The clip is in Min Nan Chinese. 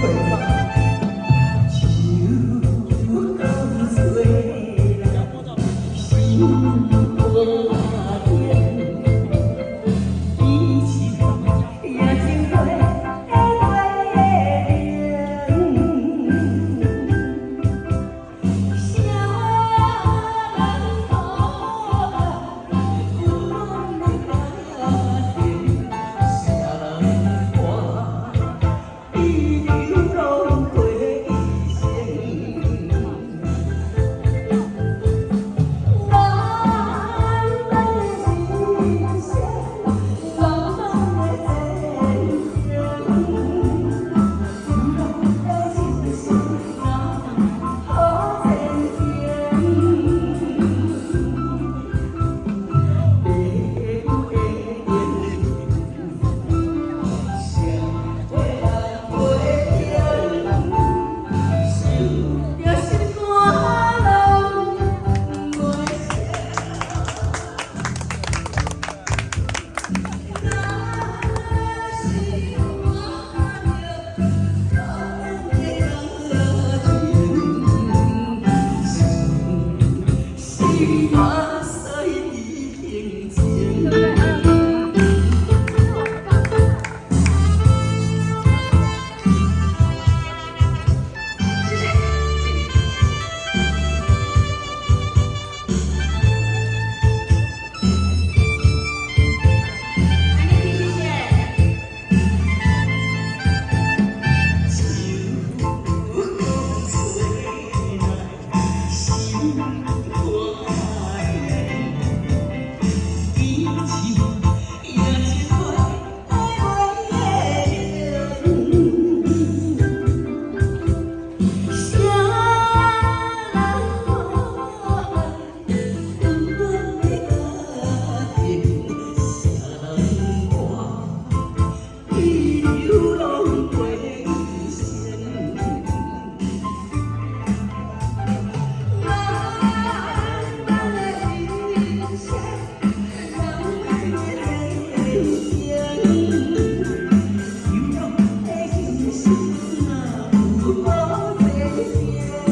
樹降吹來心肝甜，比酒也情袂袂啥人予愛阮的家庭，啥人伴伊流浪過一生。漫漫的人生，漫漫的前程，流浪的人生哪好前程？白骨的谁会来陪受着心肝拢袂舍。若是看著孤單的感情，是目屎伫胸前。謝謝，謝謝。安妮，謝謝。樹降吹來心肝甜，比酒也情袂袂啥人予愛阮的家庭，啥人伴伊流浪過一生。漫漫的人生，漫漫的前程，流浪的人生哪有好前程？